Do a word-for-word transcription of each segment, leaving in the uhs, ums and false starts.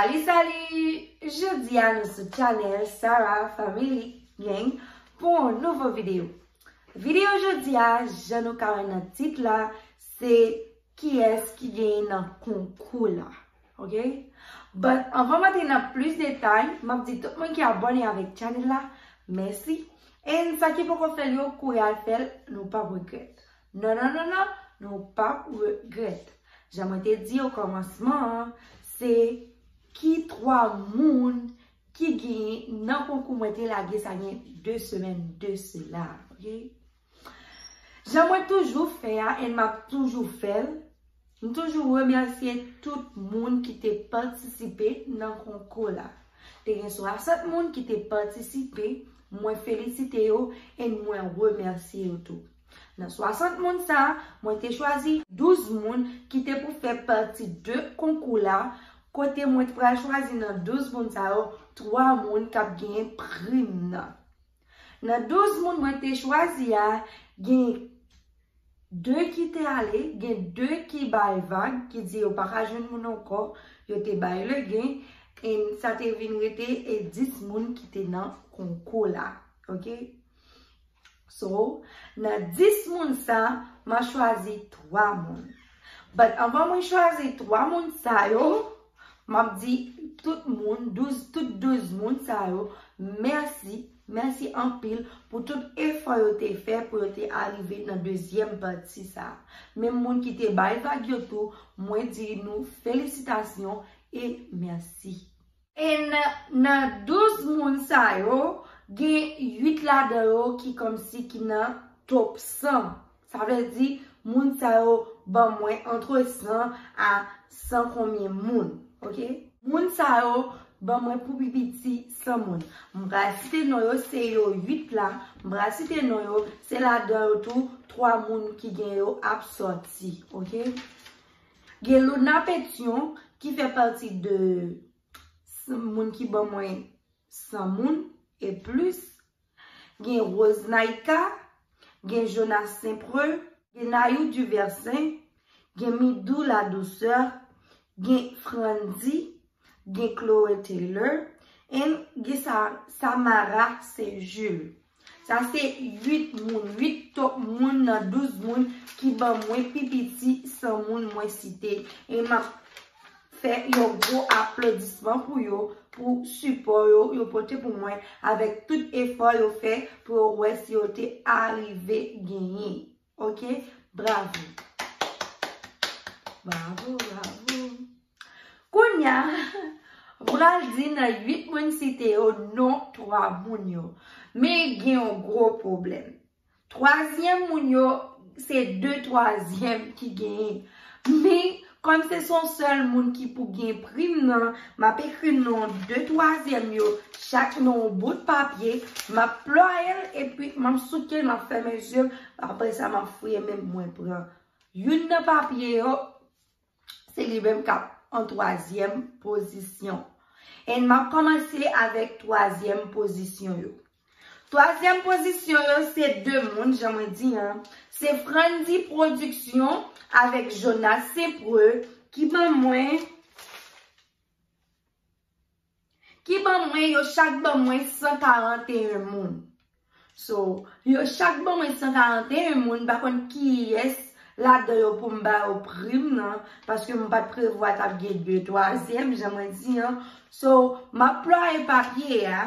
Salut, salut! Jodi a nou sou channel Sarah Family Gang pou yon nouvo videyo. Videyo jodi a, jan nou ka wè nan tit la, se kiyès ki genyen nan konkou la. Ok? But anvan m antre nan plis detay, m ap di tout moun ki abòne avèk channel la, mèsi. And sa ki poko fè l yo, kouri al fè l, nou p ap regrèt. Non, non, non, non, nou p ap regrèt. Jan mwen te di o kòmansman an, se ki twa moun ki genyen nan konkou mwen te lage sa gen de semèn de sela, ok? Jan mwen toujou fè a, and m ap toujou fè l, m toujou remèsye tout moun ki te patisipe nan konkou la. Te gen swasant moun ki te patisipe, mwen felisite yo and mwen remèsye yo tou. Nan swasant moun sa, mwen te chwazi douz moun ki te pou fè pati de konkou la, kote mwen te pral chwazi nan douz moun sa yo, twa moun k ap genyen prim nan. Nan douz moun mwen te chwazi a, gen de ki te ale, gen de ki bay vag, ki di yo pa ka jwenn moun ankò, yo te bay legen, e sa te vin rete e dis moun ki te nan konkou la. Ok? So, nan dis moun sa, m a chwazi twa moun. But anvan mwen chwazi twa moun sa yo, m ap di tout moun, douz, tout douz moun sa yo, mèsi, mèsi anpil pou tout efò yo te fè pou yo te arive nan dezyèm pati sa. Menm moun ki te bay vag yo tou, mwen di nou felisitasyon e mèsi. E nan, nan douz moun sa yo, gen uit ladan yo ki kòmsi ki nan top san. Sa vle di, moun sa yo ban mwen antre san a san konbyen moun, ok? Moun sa yo ban mwen pou pi piti san moun. M pral site non yo, se yo uit la. M pral site non yo, se ladan yo tou, twa moun ki gen yo ap sòti, ok? Gen Luna Pétion, ki fè pati de s-, moun ki ban mwen san moun e plis. Gen Rose Naïka, gen Jonas Saint-Preux, gen Nayou Duversin, gen Midou La Douceur, gen Frandy, gen Chloé Taylor, and gen Sa-, Samara Saint-Jules. Sa se uit moun, uit top moun nan douz moun ki ban mwen pi piti san moun mwen site. E m ap fè yon gwo aplodisman pou yo, pou sipò yo, yo pote pou mwen, avèk tout efò yo fè pou yo wè si yo te arive genyen. Ok? Bravo. Bravo, bravo. Kounye a, m pral di nan uit moun site yo non twa moun yo. Men gen yon gwo pwoblèm. Twazyèm moun yo, se de twazyèm ki genyen. Men, kòm se son sèl moun ki pou gen prim nan, m ap ekri non de twazyèm yo, chak nan yon bout papye, m ap plwaye l, epi m ap souke l, m ap fèmen je m, apre sa m ap fouye men m mwen pran youn nan papye yo, se li menm k ap an twazyèm pozisyon. And m ap kòmanse avèk twazyèm pozisyon yo. Twazyèm pozisyon yo se de moun, jan mwen di an. Se Frandy Production avèk Jonas Saint-Preux ki ban mwen, ki ban mwen, yo chak ban mwen san karanteyen moun. So, yo chak ban mwen san karanteyen moun, m pa konn kiyès ladan yo pou m ba yo prim nan, paske m pa t prevwa t ap gen de twazyèm, jan mwen di an. So, m ap plwaye papye a,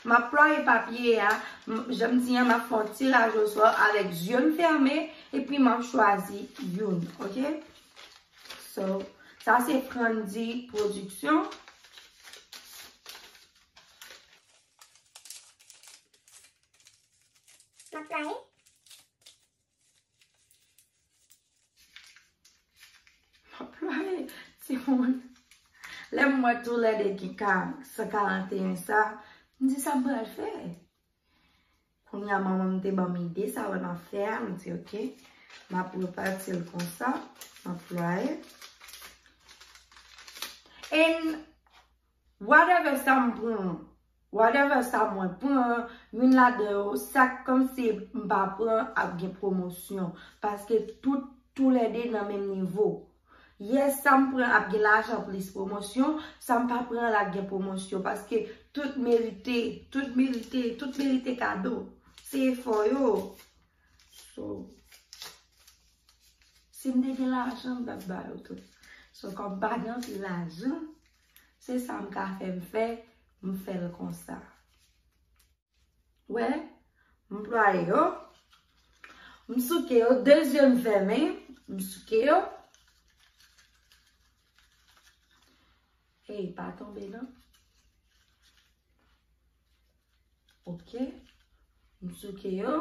m ap plwaye papye a, m, jan m di an, m ap fè yon tiraj osò avèk zye m fèmen, epi m ap chwazi youn, ok? So, sa se Frandy Production. M ap plwaye. M ap plwaye, timoun. Lè m wè toulède gen ka, san karanteyen sa, m di sa m pral fè. Kounye a, manman m te ban m ide sa, wè m ap fè a, m di, ok, m ap repati l konsa, m ap plwaye. And whatever sa m pran, whatever sa mwen pran, youn ladan yo, sa k kòmsi m pa pran ap gen pwomosyon, paske tout, toulède nan menm nivo. Yes, sa m pran ap gen lajan plis pwomosyon, sa m pa pran l ap gen pwomosyon, paske tout merite, tout merite, tout merite kado. Se efò yo. So, si m te gen lajan, m t ap ba yo tout. So, kòm m pa gen anpil lajan, se sa m ka fè, m fè, m fè l konsa. Wè, m plwaye yo. M souke yo, de zye m fèmen, m souke yo. Ey, pa tonbe non. Ok. M souke yo.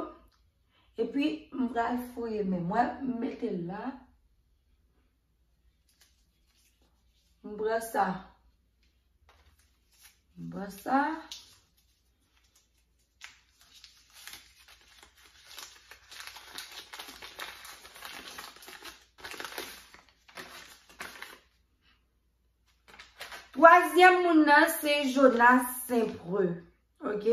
Epi, m pral fouye men m. Wè, m mete l la. M pran sa. M pran sa. Twazyèm moun nan se Jonas Saint-Preux. Ok?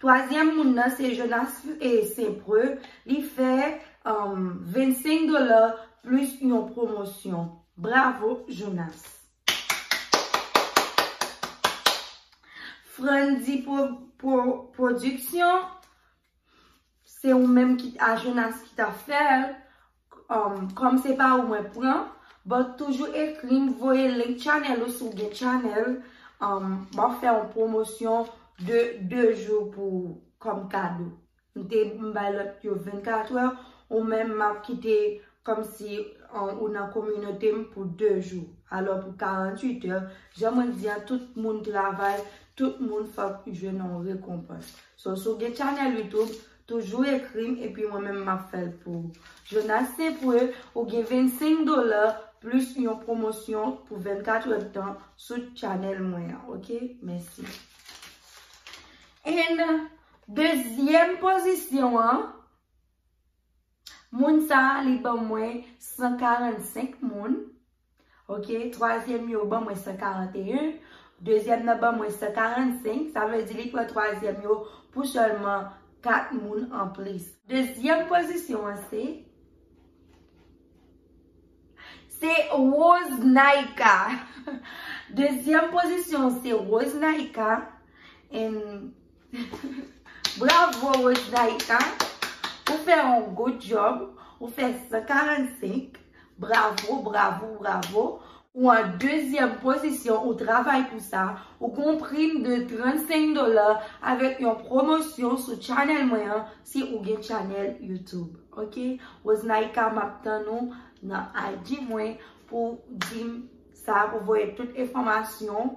Twazyèm moun nan se Jonas, eh, Saint-Preux. Li fè, um, vennsenk dola plis yon pwomosyon. Bravo, Jonas. Frandy Pro-, Pro-, Production, se ou menm ki, a Jonas ki ta fè l. Um, kòm se pa ou mwen pran, but toujou ekri m, voye link channel ou si w gen channel. Um, m ap fè yon pwomosyon de de jou pou ou kòm kado. M te, m bay lòt yo vennkat è, ou menm m ap kite kòmsi, um, ou nan kominote m pou de jou. Alò pou karanntuit è, jan mwen di a, tout moun travay, tout moun fòk jwenn yon rekonpans. So, si w gen channel YouTube, toujou ekri m, epi mwen menm m ap fè l pou ou. Jonas Saint-Preux, ou gen vennsenk dola plis yon pwomosyon pou vennkat è tan sou channel mwen an, ok? Mèsi. And dezyèm pozisyon an, moun sa a, li ban mwen san karannsenk moun. Ok, twazyèm yo ban mwen san karanteyen. Dezyèm nan ban mwen san karannsenk. Sa vle di li pran twazyèm yo pou sèlman kat moun anplis. Dezyèm pozisyon an se, se Rose Naika. Dezyèm pozisyon an se Rose Naika. And bravo, Rose Naika. Ou fè yon good job. Ou fè san karannsenk. Bravo, bravo, bravo. Ou an dezyèm pozisyon, ou travay pou sa. Ou gon prim de trannsenk dola avèk yon pwomosyon sou channel mwen an, si ou gen channel YouTube. Ok? Rose Naika, m ap tann ou nan I G mwen pou di m sa, pou voye tout enfòmasyon,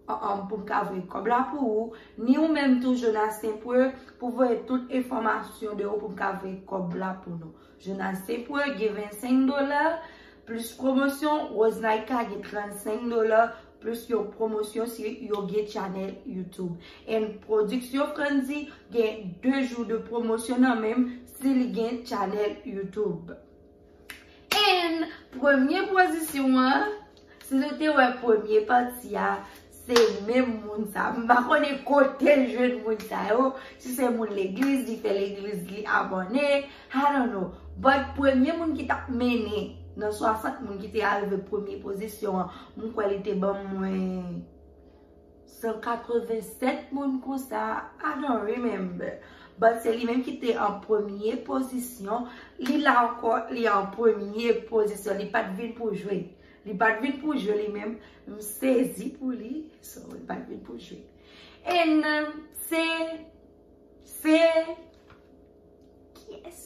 an, an, pou m ka voye kòb la pou ou, ni ou menm tou, Jonas Saint-Preux, pou voye tout enfòmasyon de ou pou m ka voye kòb la pou nou. Jonas Saint-Preux gen vennsenk dola, plis pwomosyon, Rose Naika gen trannsenk dola, plis yon pwomosyon si yo gen channel YouTube. And Production Frandy gen de jou de pwomosyon nan men m si li gen channel YouTube. And premye pozisyon an, si nou te wè premye pati a, se menm moun sa. M pa konnen kote l jwenn moun sa yo. Si se moun legliz, li fè legliz li abòne. I don't know. But premye moun ki t ap mennen nan swasant moun ki te arive premye pozisyon an, m kwè li te ban mwen san katreven sèt moun konsa, I don't remember. But se li menm ki te an premye pozisyon. Li la ankò, li an premye pozisyon. Li pa t vin pou jwe. Li pa t vin pou jwe li menm. M sezi pou li. So, li pa t vin pou jwe. And, um, se, se, kiyès?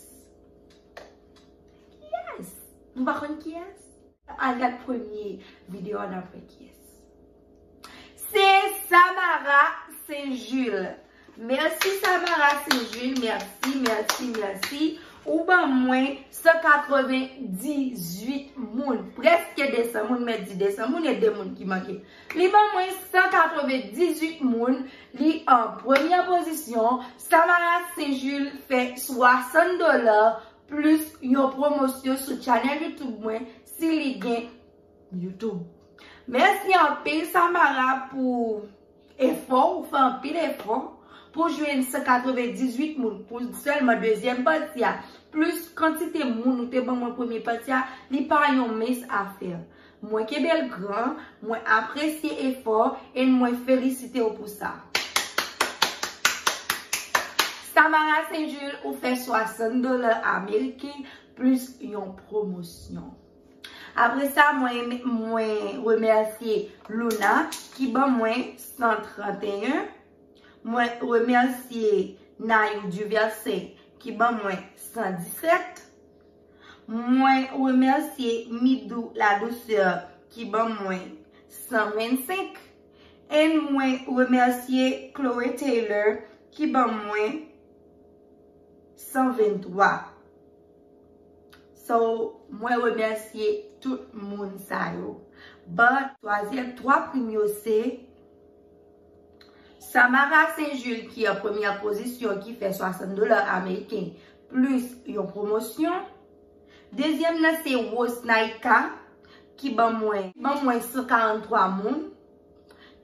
Kiyès? Nou pa konn kiyès? Al gad premye videyo a, n ap wè kiyès. Se Samara Saint Jules. Mèsi Samara Saint Jules, mèsi, mèsi, mèsi. Ou ban mwen san katrevendizuit moun, prèske desan moun, mèt di desan moun, e de moun ki manke. Li ban mwen san katrevendizuit moun, li an premyè pozisyon. Samara Saint Jules fè swasant dola plis yon pwomosyon sou channel YouTube mwen si li gen YouTube. Mèsi anpil Samara pou efò, ou fè anpil efò pou jwenn san katrevendizuit moun pou sèlman dezyèm pati a, plis kantite moun ou te ban mwen premye pati a, li pa yon mens afè. Mwen kenbe l gran, mwen apresye efò, e mwen felisite w pou sa. Samara Saint Jules, ou fè swasant dola ameriken plis yon pwomosyon. Apre sa, mwen, mwen remèsye Luna ki ban mwen san trant e en. Mwen remèsye Nayou Duverse ki ban mwen san disèt. Mwen remèsye Midou La Douceur ki ban mwen san vennsenk. E mwen remèsye Chloé Taylor ki ban mwen san venntwa. So, mwen remèsye tout moun sa yo. But, twazyèm, twa prim yo se Samara Saint Jules ki an premyè pozisyon ki fè swasant dola ameriken plis yon pwomosyon. Dezyèm nan se Rose Naika ki ban mwen, ban mwen san karant twa moun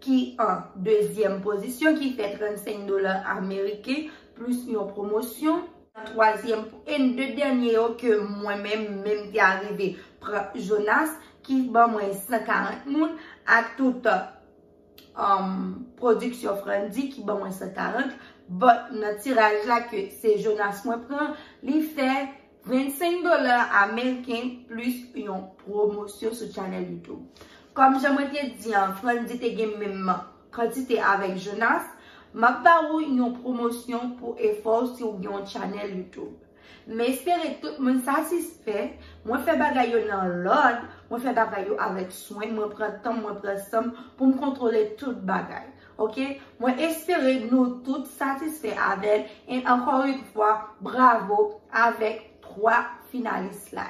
ki an dezyèm pozisyon ki fè trannsenk dola ameriken plis yon pwomosyon. Twazyèm, e de dènye yo ke mwen menm, menm te arive pran Jonas ki ban mwen san karant moun ak tout um, pwodiksyon Frandy ki ban mwen san karant, but nan tiraj la ke se Jonas mwen pran, li fè vennsenk dola ameriken plis yon pwomosyon sou chanèl YouTube. Kòm jan mwen te di an, Frandy te gen menm kantite avèk Jonas, m ap ba ou yon pwomosyon pou efò w si w gen yon chanèl YouTube. M espere tout moun satisfè. Mwen fè bagay yo nan lòd, mwen fè bagay yo avèk swen, mwen pran tan, mwen pran san m pou m kontwole tout bagay. Oke? Mwen espere nou tout satisfè avè l. And ankò yon fwa, bravo avèk twa finalis la.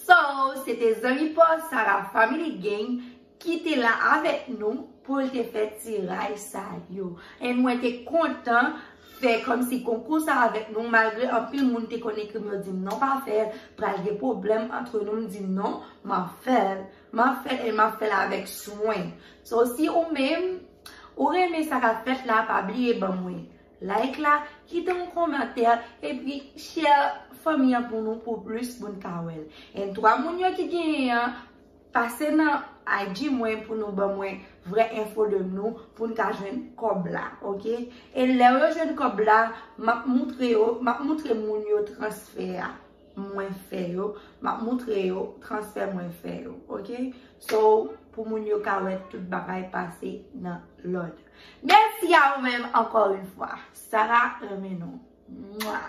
So, se te zanmi pa w Sarah Family Gang ki te la avèk nou pou l te fè tiraj sa yo. And mwen te kontan fè kòmsi konkou sa avèk nou, malgre anpil moun te konn ekri m, yo di m non, pa fè l, pral gen pwoblèm antre nou. M di non, m ap fè l, m ap fè l, e m ap fè l avèk swen. So, si ou menm, ou renmen sa k ap fèt la, pa bliye ban mwen like la, kite yon kòmantè, epi share fanmi an pou nou, pou plis moun ka wè l. And twa moun yo ki genyen an, pase nan I G mwen pou nou ban mwen vrè enfo de nou, pou n ka jwenn kòb la, oke? E lè yo jwenn kòb la, m ap moutre yo, m ap moutre moun yo transfè a mwen fè yo, m ap moutre yo transfè mwen fè yo, oke? So, pou moun yo ka wè tout bagay pase nan lòd. Mèsi a ou menm ankò yon fwa. Sarah renmen nou. Mwa.